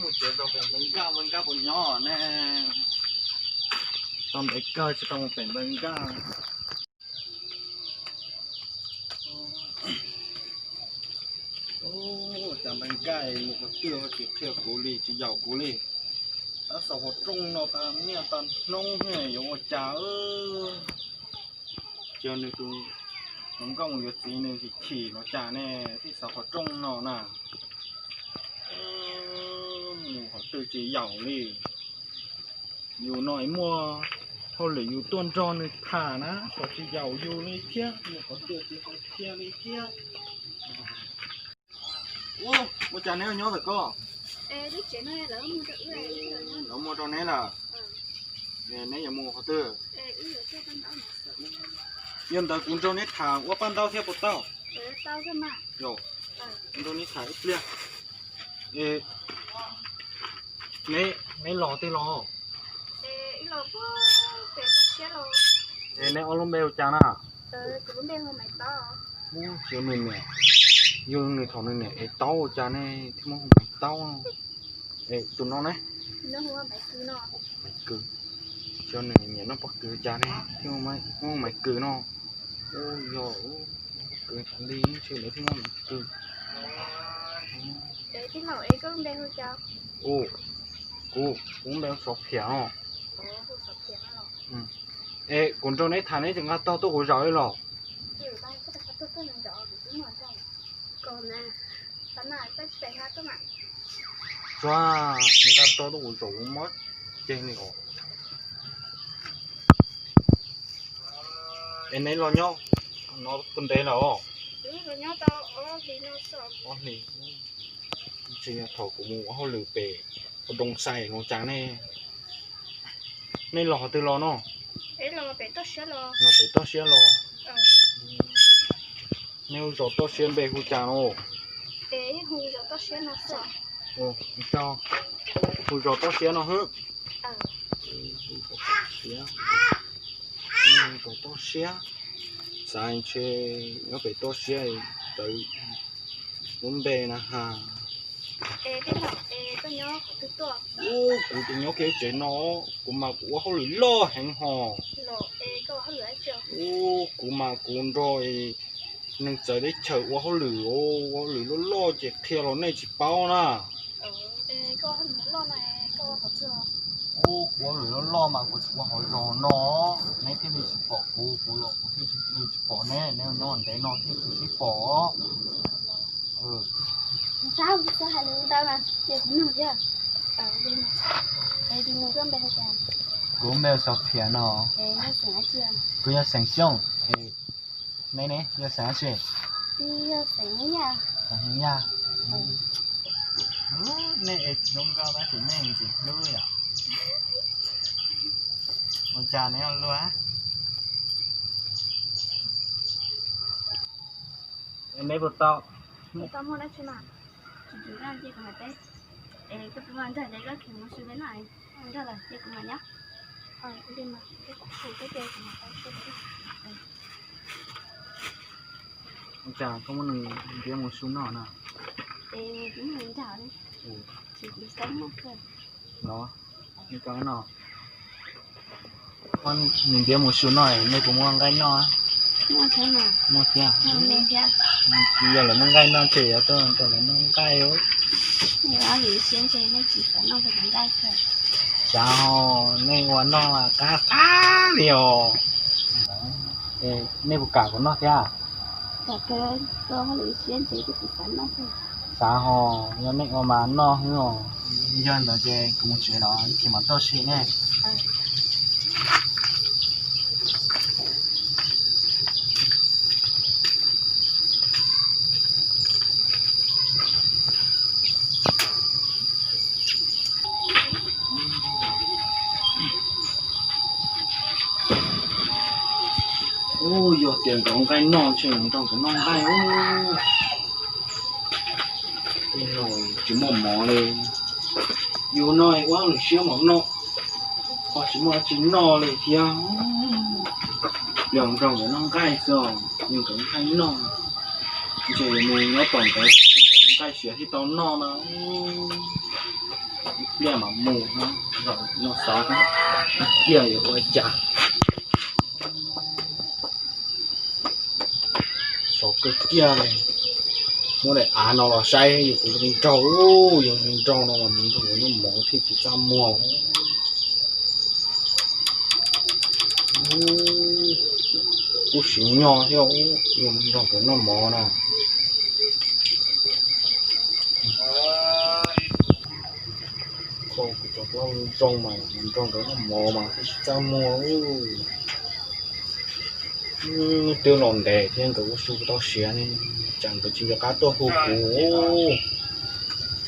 Mus tsev tau pem npawg Nkaj, npawg Nkaj puas nyob ne? Tau ntev kawg tsis tau mus pem npawg Nkaj. Ua cas npawg Nkaj mus qhov twg tsis qhia kuv li, tsis yaum kuv li. Tab xaus qhov rooj no tag niaj tag hnub yuav ua cas. Ces nws tus hluas nkauj yuav txiv nws chim chim los cas ne, thiaj xaus qhov rooj no na. Mus qhov twg tsis yaum li. Yus no muaj hauj lwm yus tuaj nrog nws tham na, qhov tsis yaum yus li thiab, mus qhov twg tsis qhia li thiab. Ua cas neb nyob ntawm ko? Lawv muaj rau neb lawm. Neb yuav mus qhov twg? Yog ntawd kuv nrog neb tham ua paj ntaub thiab puas tau? Nrog neb tham ib pliag. Neb los twg los? Neb ob lub npe hu cas na? Xyov nws niam, yog nws thaum nws niam es taub ua cas ne thiaj muab hu Maiv Taub. Es tus no ne? Maiv Kws. Xyov nws niam noj pob kws cas ne thiaj muab Maiv Kws no. Ua yog pob kws tas li ntshe lawv thiaj muab Maiv Kws. Kuv, kuv npe Xov Phiam no. Es kuv nrog neb tham neb tseem nqa tog tuaj kuv zaum li los? Tsuav nqa tog tuaj kuv zaum kuv mob ceg li os. Es neb los nyob no puas ntev lawm os? Ob hlis. Tsis yog thaum kuv mus ua hauj lwm pem ua doo xais los cas ne. Nej los qhov twg los no? Los pem toj siab los. Nej hu zos toj siab npe hu cas no? Hu zos toj siab no xwb. Hu zos toj siab no xwb. Hu zos toj siab. Xav ntshe nyob pem toj siab rawv lub npe na has. Ub, kuv tus nyob kiag tsev no, kuv mas kuv ua hauj lwm loj heev hos. Ub, kuv mas kuv nrog neeg txawv teb chaws ua hauj lwm, ua hauj lwm loj loj ces qhia los nej tsis paub na. Ub, kuv ua hauj lwm loj loj mas kuv tsis ua hauv zos no, neb thiaj li tsis pom kuv, kuv los kuv thiaj li tsis pom neb, neb nyob ntev no thiaj tsis sib pom. Kuv npe Xov Phiam no. Kuv yog xeem Xyooj. Neb ne, yog xeem dab tsi? Xeem Hmoob Yaj. Nej es tsis zoo nkauj tab sis nej ntxim hlub yom. Ua cas neb ua luaj? Neb puas tau? Tsis tau muaj dab tsi mas. Tsis tau cia kuv mam teb. Es koj twb nrog ces koj khiav mus su peb no, nrog lawm ces kuv mam nyob. Ua cas koj muab nws ntiav mus su noj na? Los, nej koj no, nws ntiav mus su noj, nej puas muaj nqaij noj? Muaj thiab. Tsis yog lawv muaj nqaij noj ces yuav tuaj nrog lawv noj nqaij. Xav ho nej ua noj qab qab li os. Nej puas kam kuv noj thiab? Xav ho, yog nej ua mas noj xwb os. Yog ntawd ces kuv mus tsev los ib chim mam tuaj sim nej. Ub, yog tias nkawd nqaij noj ntshe nrog nkawd noj nqaij. Tsis muaj mov li, yus no ua lwm siab mov noj, ho tsis muaj dab tsi noj li thiab. Yog nrog nkawd noj nqaij xwb, yog nkawd nqaij noj, ntshe yuav mus nyob tom nkawd, nqaij siav thiaj tau noj na. Pliaj mas mus, zaum no xav ib pliag yuav ua cas. Sov kawg kiag li. Muab daim av no los saib yus puas zoo nraug, yog zoo nraug no mas mus nrog nkawd noj mov thiaj tsis txaj muag. Kuj siv nyog thiab, yus mus nrog nkawd noj mov na. Kho kuv cov plaub zoo mas mus nrog nkawd noj mov mas thiaj tsis txaj muag. Twb los ntev thiab nkawd ua su tau siav ne, tsam nkawd tsis nco qab tuaj hu kuv.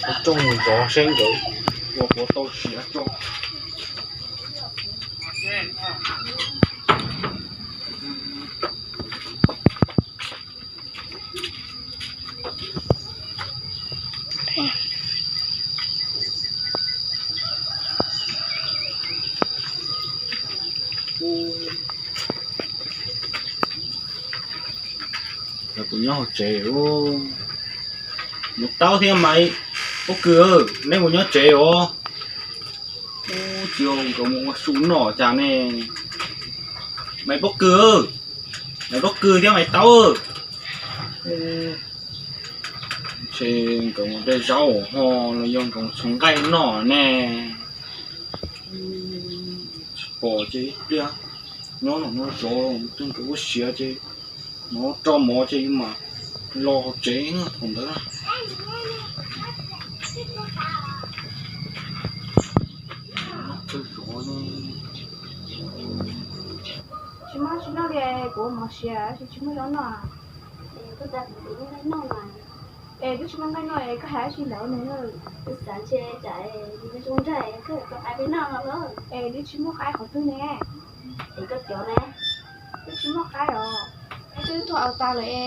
Kuv rooj mus zov seb nkawd ua puas tau siav tso. Kuv nyob hauv tsev, Maiv Taub thiab Maiv Pob Kws, neb mus nyob tsev os. Tsis nkawd mus ua su noj cas ne. Maiv Pob Kws, Maiv Pob Kws thiab Maiv Taub, ntshe nkawd mus de zaub ho los yog nkawd mus tshuav nqaij noj ne. Tsis pom ces ib pliag nyob no zov nkawd ua siav ces mus rau mov ces yus mam los tsev thaum ntawd. Tsis muaj tsis noj li, kuv mov siav tsis muaj zaub noj. Es twb tsis muaj nqaij noj es koj hais tsis ntawd nws xav ntshe cas zoo nraug koj tau qaib peb noj no los. Es twb tsis muaj qaib qhov twg ne. Es koj cov ne. Twb tsis muaj qaib os. Twb tuag au tas lawm es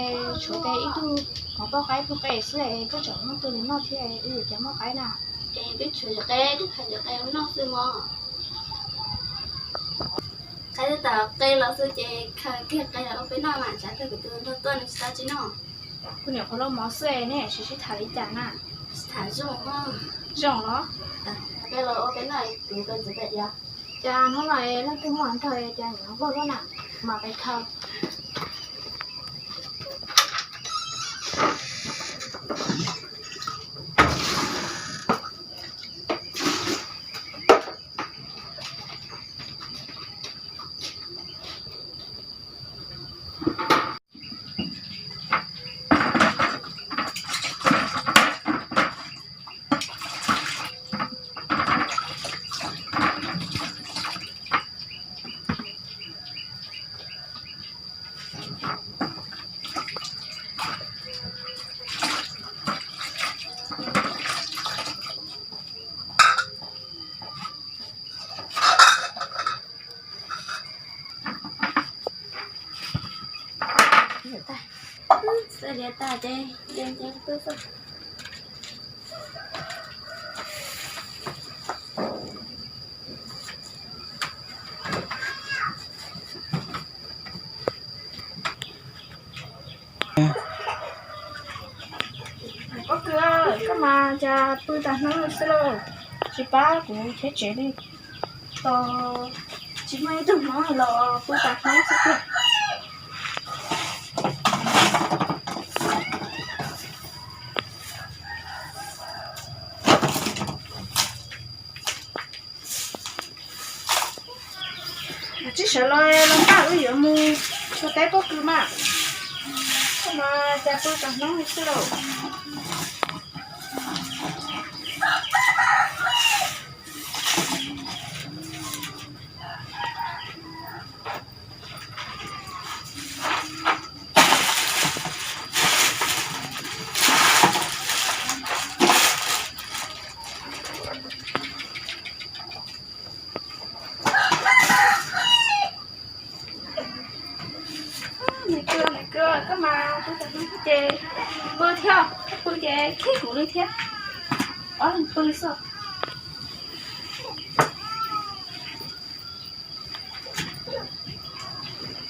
tshuav tes ib tug hmov poj qaib pug qe xwb es koj tseem muab tua li noj thiab, wb yuav cas muaj qaib na. Es twb tshuav yawm qe, twb khaws yawm qe ua noj xwb mog. Qaib twb tas qe los xwb ces khaws kiag qe los ua peb noj mas, tsam kawg kuv tus nraug tuaj nws tsis tau tsis noj. Kuv niam qhuav los mov xwb nej tsis sib tham li cas na. Sib tham zoo, zoo los. Qe los ua peb noj, kuv kawg ntxim pem diav. Cas hnub no leej twg muaj nrog cas nyiam vog lub na, mas peb khaws. Xav liav tas ces, ces, ces pw xwb. Pob Kws, koj mas cas pw tas hnub xwb lauj, tsis pab kuv cheb tsev li. Tsis muaj ib tug hmoob los pw tas hnub xwb tiag. Tsis sawv los los npaj wb yuav mus txog teb Pob Kws mas. Koj mas cas pw tas hnub li xwb lauj. Nws cua, nws cua, koj mas pw tas hnub ces pw thiab, pw ces khib kuv li thiab. Ob leeg pw xwb.